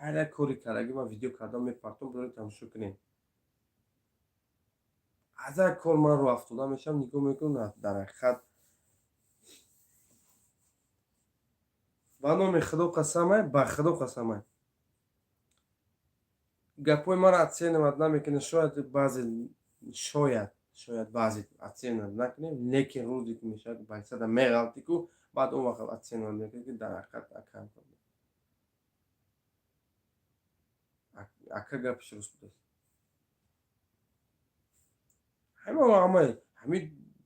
ҳар як кори кардагӣ ман видео кардам, мепартом, биёред, тамошо кунед. Аз як кор ман рӯ афтода мешавам, нигоҳ мекунам, дар ҳақиқат, ба номи Худо қасамай, ба Худо қасамай, гапҳои маро оценивать намекунед. Шояд баъзе Шояд баъзе оценивать накунем, лекин рӯзе ки мешавад, больницада меғалтӣ ку, баъд он вақт оценивать мекунӣ, ки дар ҳақиқат ака гапиш рост будааст. Ҳама ҳамин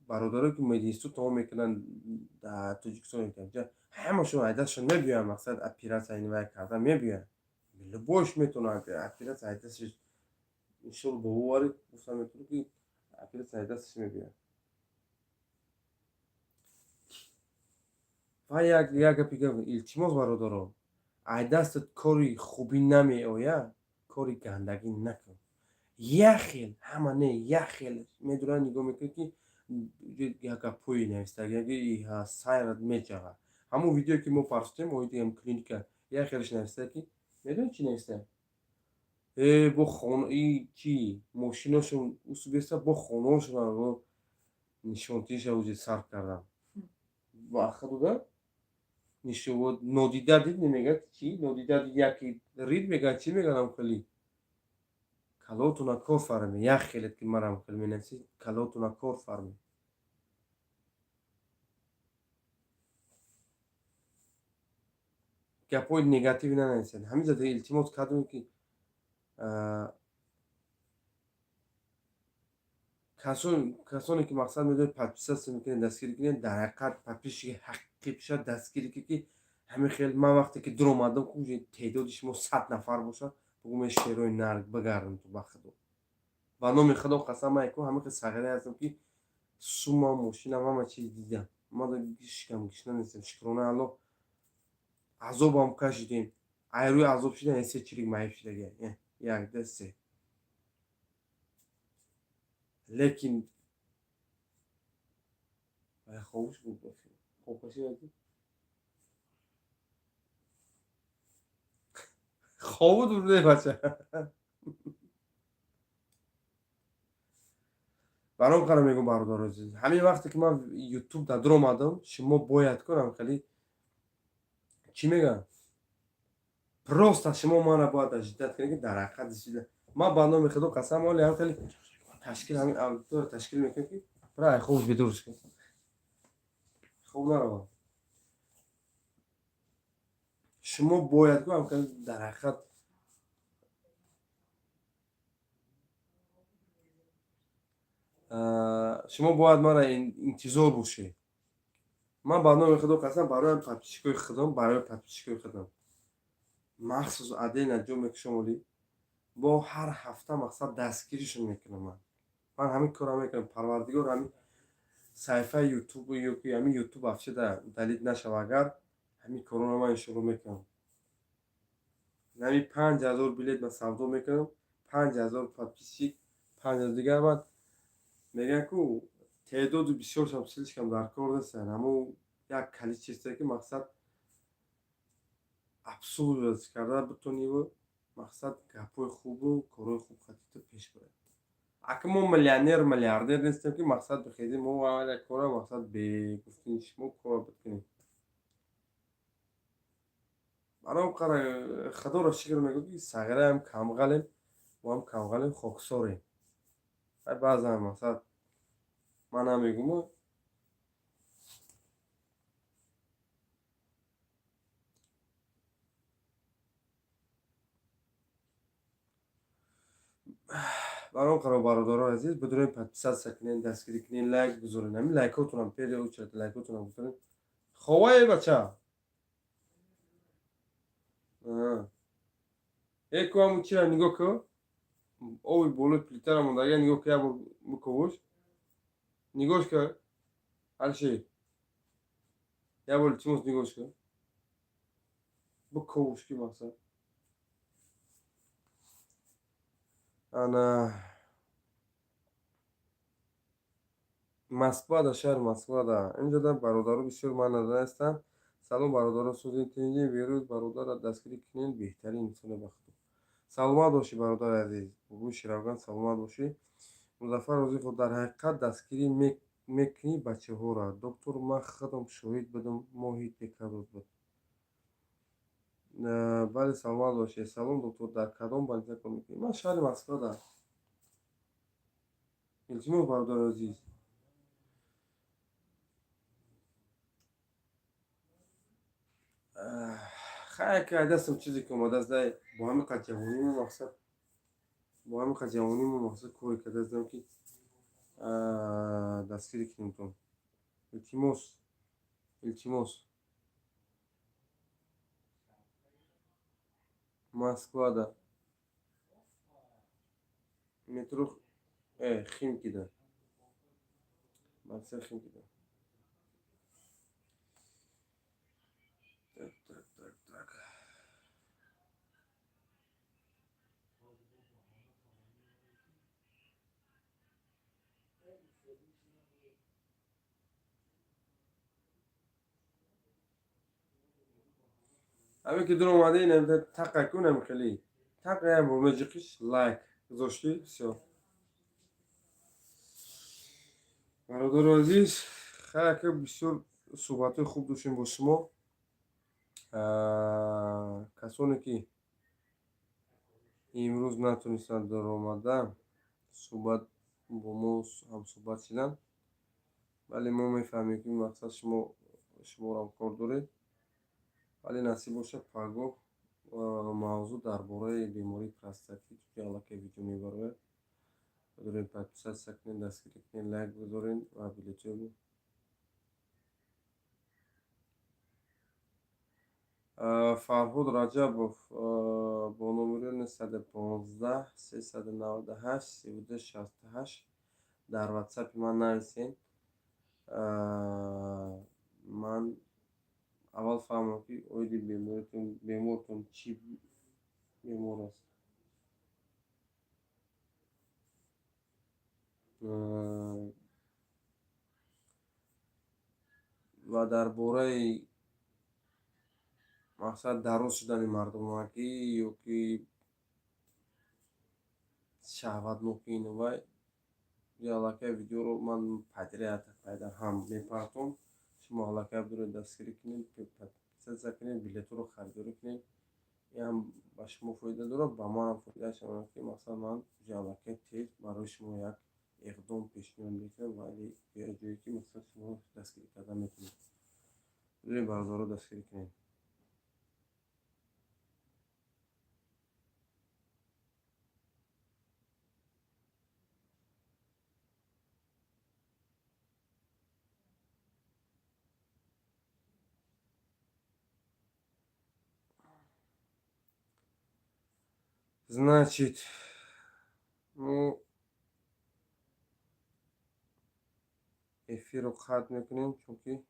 бародарое, ки мединститут тамом мекунанд дар Тоҷикистон, ҳамашон айдастшон мебиёянд. Мақсад, оператсия инвай карда мебиёянд. Любойш метавонад оператсия айдастш, иншолло, бо боварӣ гуфта метавонам, ки оператсия айдастш мебиёяд. Ва як гапи гап, илтимос, бародаро, ай дастат кори хубӣ намеояд, кори гандагӣ накун. Як хел ҳама не, як хел медуранд, нигоҳ мекунед, ки як гапҳое навистагӣ сайрат меҷаға. Ҳамон видеое, ки мо партофтем оиди ҳам клиника, як хелаш нависта, ки медонед, чӣ нависта? Э, бо хона и чи мошиношон усубеста, бо хонаошон нишонтиша уҷи сарф кардам ба худода нишон нодида дид, намегӯяд чӣ нодида дид, яки рид мегӯяд, чӣ мегӯяд, хеле калотуна кор фарме. Як хелет, ки марам хел менависӣ, калотуна кор фарме. Гапҳои негативӣ нанависед. Ҳамин зада илтимос кардем, ки касоне, ки мақсад медоред, подписаться мекунед, дастгирӣ кунед, дар ҳақиқат подписчики ҳақиқӣ бишад, дастгирӣ ки ҳамин хел ман вақте ки дуромадам, теъдоди шумо 100 нафар бошад, бугӯ мен шерои нарг багардам ту ба худо, ба номи худо қасам. Ман яку ҳамин хел сағирае ҳастам, ки сумам, мошинам, ҳама чиз дидам. Ма шикам гишна нестам, шукронаи Аллоҳ, азобам кашидем. Ай рӯи азоб шидан се чирик маиб шидага, як, ду, се. Лекин хобуш буд, хобкашӣ, хобуд бурде, бача. Баром қара мегӯм, бародаро азиз, ҳамин вақте ки ман Ютуб дар дуромадам, шумо бояд кунам хеле, чӣ мегӯям, просто шумо мана бояд ожидать кунед, ки дар ҳақиқат ман ба номи худо қасам, оли ҳам хеле ташкил, ҳамин аудитория ташкил мекунем, ки бира, хоб бедорш кун, хоб наравам. Шумо бояд кунам дар ҳақиқат шумо бояд мара интизор бошед. Ман ба номи худо қасам, барои подписчикои худам, барои подписчикои худам махсус отдельно ҷо мекушам, оли бо ҳар ҳафта мақсад дастгиришон мекунам. Ман ҳамин корро мекунам. Парвардигор ҳамин саҳифаи Ютуб ёки ҳамин Ютуб афшида удалить нашава, агар ҳамин корро ман иншоалло мекунам. Ҳамин 5000 билет ман савдо мекунам, 5000 подписчик, 5000 дигар. Баъд мегӯянд ку, теъдоду бисёршам слишком дар кор нестанд, ҳамун як количествое, ки мақсад обслуживать карда битониву мақсад гапҳои хубу корҳои хуб хатита пеш барад. Ака, мо миллионер, миллиардер нестем, ки мақсад бихезем, мо кора мақсад бегуфтини шумо кора бикунем. Баром қара, худоро шукр мегӯ, ки сағираам камғалем, моам камғалем, хоксорем. Баъзан мақсад ман намегӯм. Баром қаро, бародарои азиз, бидурем, подписаться кунед, дастгирӣ кунед, лайк гузоред. Ҳамин лайкотонам, первую очередь лайкотонам гузоред. Ховае, бача, э ку, ҳамун чира нигоҳ ку, оби болои плитара мондага, нигоҳ ку, як бор бикувуш, нигоҳш ка. Алишер, як бор, илтимос, нигоҳш ка, бикувуш, ки мақсад ана Москвада, шаҳри Москвада. Инҷода бародаро бисёр ман надонистанд. Салом, бародаро, сӯзи тинҷи берӯз, бародарро дастгирӣ кунед, беҳтарин инсоне, ба худо. Саломат бошӣ, бародари азиз, бобои Ширавган, саломат бошӣ. Музаффар Розиқов, дар ҳақиқат дастгирӣ мекунӣ бачаҳоро, доктор, ман худам шоҳид будам, моҳи декабр буд. Бале, саломат бошед. Салом, доктор, дар кадом больница кор мекунӣ? Ман шаҳри Москвада. Илтимос, бародари азиз. Хай, ки дастам чизе ки омадааст, дай бо ҳамин қад ҷавонимо мақсад, бо ҳамин қад ҷавонимо мақсад коре кардастам, ки дастгирӣ кунемтон. Илтимос, илтимос. Москвада, метро Химкида, мақсад Химкида. Так, так, так, так. Ҳамин ки дур омада, инам тақа кунам, хеле тақа ям бо меҷиқиш, лайк гузоштӣ, всё. Бародару азиз, хайр, бисёр суҳбатҳои хуб доштем бо шумо. Касоне ки имрӯз натонистанд даромада суҳбат бо мо ҳамсуҳбат шиданд, вале мо мефаҳмем, ки мақсад шумо шуморам кор доред, вале насиб бошад, пагоҳ мавзӯъ дар бораи бемории простатит, ки аллакай видео мебарояд. Дорем, подписаться кунед, дастгирӣ кунед, лайк гузоред ва билетҳои Фарҳод Раҷабов бо номери 915 398 32 68 дар ватсапи ман нависен. Ман аввал фаҳмам, ки оиди беморитон, бемортон чӣ бемор аст. Ва дар бораи мақсад дароз шудани мардумакӣ ё ки шаҳватнокӣ, ину вай, аллакай видеоро ман подряд пайдарҳам мепартом. Шумо аллакай бидоред, дастгирӣ кунед, подписаться кунед, билетҳоро харидорӣ кунед. Инам ба шумо фоида дорад, ба манам фоидааш ки мақсад ман уже аллакай тез барои шумо як иқдом пешниҳод мекунам, вале ҷое ки мақсад шумо дастгирӣ карда метавонед. Бидоред, бародаро, дастгирӣ кунед. Значит, ну, эфирро қатъ мекунем, чунки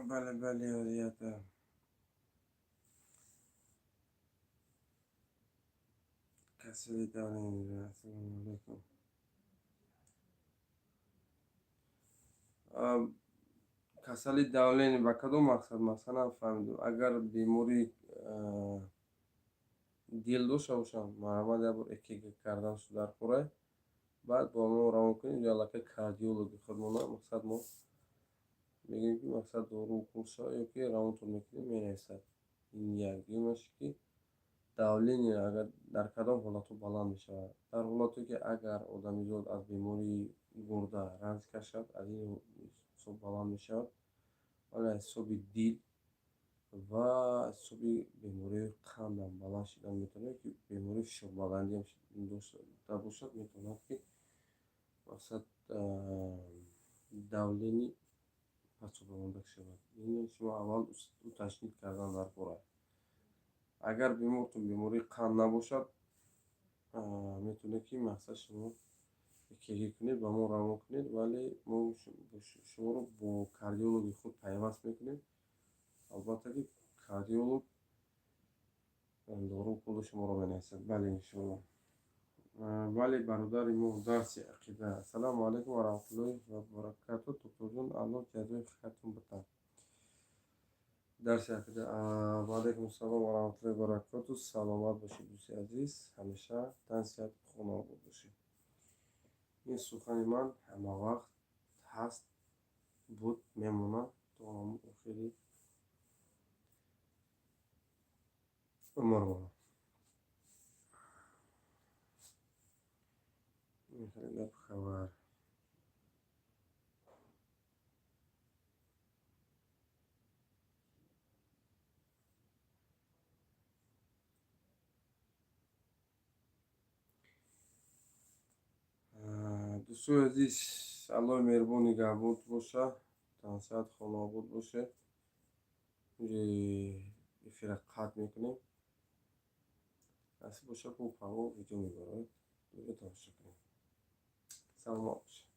бале, бале, вазъията касали давление. Ассалому алайкум. Касали давление ба кадом мақсад, масалан, фаҳмидем. Агар бемории дил дошта бошам, марҳамат, як бор ЭКГ кардан дар хӯрай, баъд бо мо равон кунед аллакай кардиологи худмона. Мақсад мо мегӯем, ки мақсад дору курса ё ки равонтон мекунем, менависад. Ин як. Дуюмаш, ки давление агар дар кадом ҳолатҳо баланд мешавад? Дар ҳолате ки агар одамизод аз бемории гурда ранҷ кашад, аз ин ҳисоб баланд мешавад, вале аз ҳисоби дил ва аз ҳисоби бемории қандам баланд шидан метавонад, ки бемории фишорбаландиам дошта бошад, метавонад, ки мақсад давление пастубаландак шавад. Ин шумо аввал уточнить кардан дар бора. Агар бемортон бемории қанд набошад, метавонед, ки мақсад шумо ЭКГ кунед, ба мо равон кунед, вале мо шуморо бо кардиологи худ пайваст мекунем. Албатта, ки кардиолог дору пули шуморо менависад. Бале, иншоалло. Бале, бародари мо, дарси ақида. Ассалому алайкум ва раҳматуллоҳи ва баракату, докторҷон, Аллоҳ ҷазои хайртон битад. Дарси ақида. Ва алайкум ассалом ва раҳматуллоҳи ва баракату. Саломат бошед, дӯсти азиз, ҳамеша тан сиҳат, хонаобод бошед. Ин сухани ман ҳамавақт ҳаст, буд, мемонад то охири умрмон. Ин хеле гап хабар. Дӯстои азиз, Аллоҳи меҳрубон нигаҳбонтон боша, тансиҳат, хонаобод бошед. Эфира қатъ мекунем. Насиб боша, бо паҳло видео мебароед, видео тамошо кунед. Саломат бошед.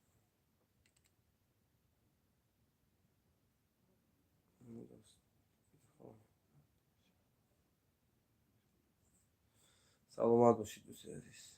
Саломат бошед, дӯстои азиз.